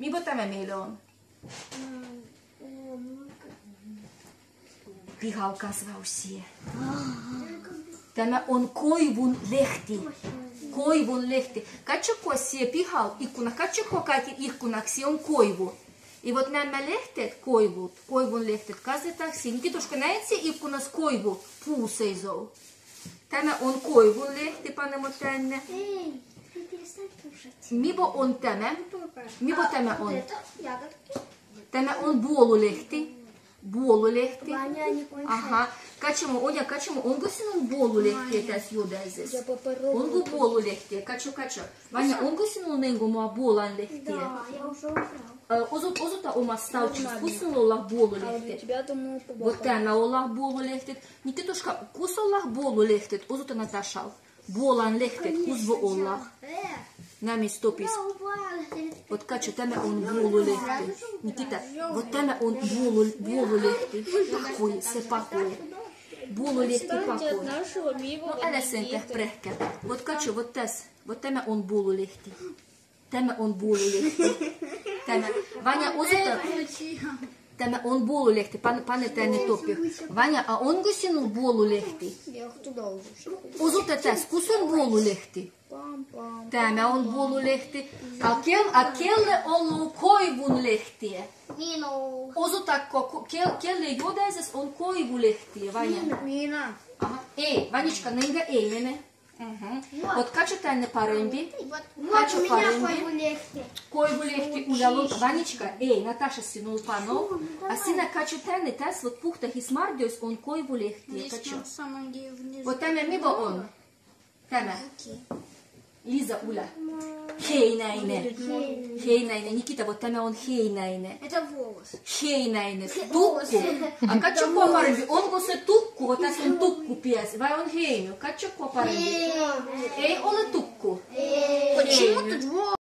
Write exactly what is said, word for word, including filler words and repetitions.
Mi bo tämä meille on? Pihal kasvaa sii. Tämä on koivun lehti. Koivun lehti. Katsokaa sii pihal ikkunat, katsokaa kaikki ikkunat, sii on koivu. I vot nämä lehtet, koivut, koivun lehtet, kasvetaan sii. Kitoška, näet sii ikkunas koivu, puu seisoo. Tämä on koivun lehti, paneme tänne. Эй, ты перестань кушать. Mi bo on tämä? Mi bo tämä on? Вот это ягодки. Tämä on buolulehti. Buolulehti. Ваня, не кончай. Aha. Katsomme, Oona, katsomme, onko sinun buolulehtiä tässä juodaisessa? Onko buolulehtiä? Katso, katso. Vanja, onko sinul ningo mua buolanlehtiä? Да, я уже убрал. Ää, osu-, osuta omas stavčis, kus sinul ollat buolulehtet. Vot tämä ollat buolulehtet. Nikituška, kus ollat buolulehtet? Osuta Natašal. Buolanlehtet, kus bo ollat? Nämä stopis. Vot katso, tämä on buolulehti. Nikita, vot tämä on buolu-, buolulehti. Pakui, se pakui. Buolulehti pakui. No älä sen tää prehkä. Vot katso, vot täs. Vot tämä on buolulehti. Tämä on buolulehti. Tämä. Vanja, osuta. Tämä on buolulehti. Pan-, pane tänne Topi. Vanja, a onko sinul buolulehti? Osuta täs, kus on buolulehti? Tämä on buolulehti. A kel-, a kelle ollu koivunlehtiä? Minul. Osuta ko-, ko-, kel-, kelle juodaisas on koivulehtiä, Vanja? Minä. Aha. Ei, Vanjička, ninga ei mene. Vot katso tänne parembi. Katso parembi. Koivulehti uljalo. Vanjička, ei, Nataša sinul pano. A sinä katso tänne, täs vot puhtahis marggjojis on koivulehtiä. Katso. Vot tämä mi bo on? Tämä. Liza, ulja. Heinäinen. Heinäinen. Nikita, vot tämä on heinäinen. Heinäinen. Tukku. A katso kua parembi, onko se tukku? Vot täs on tukku pies. Vai on heinu? Katso kua parembi. Ei ole tukku. Heinu.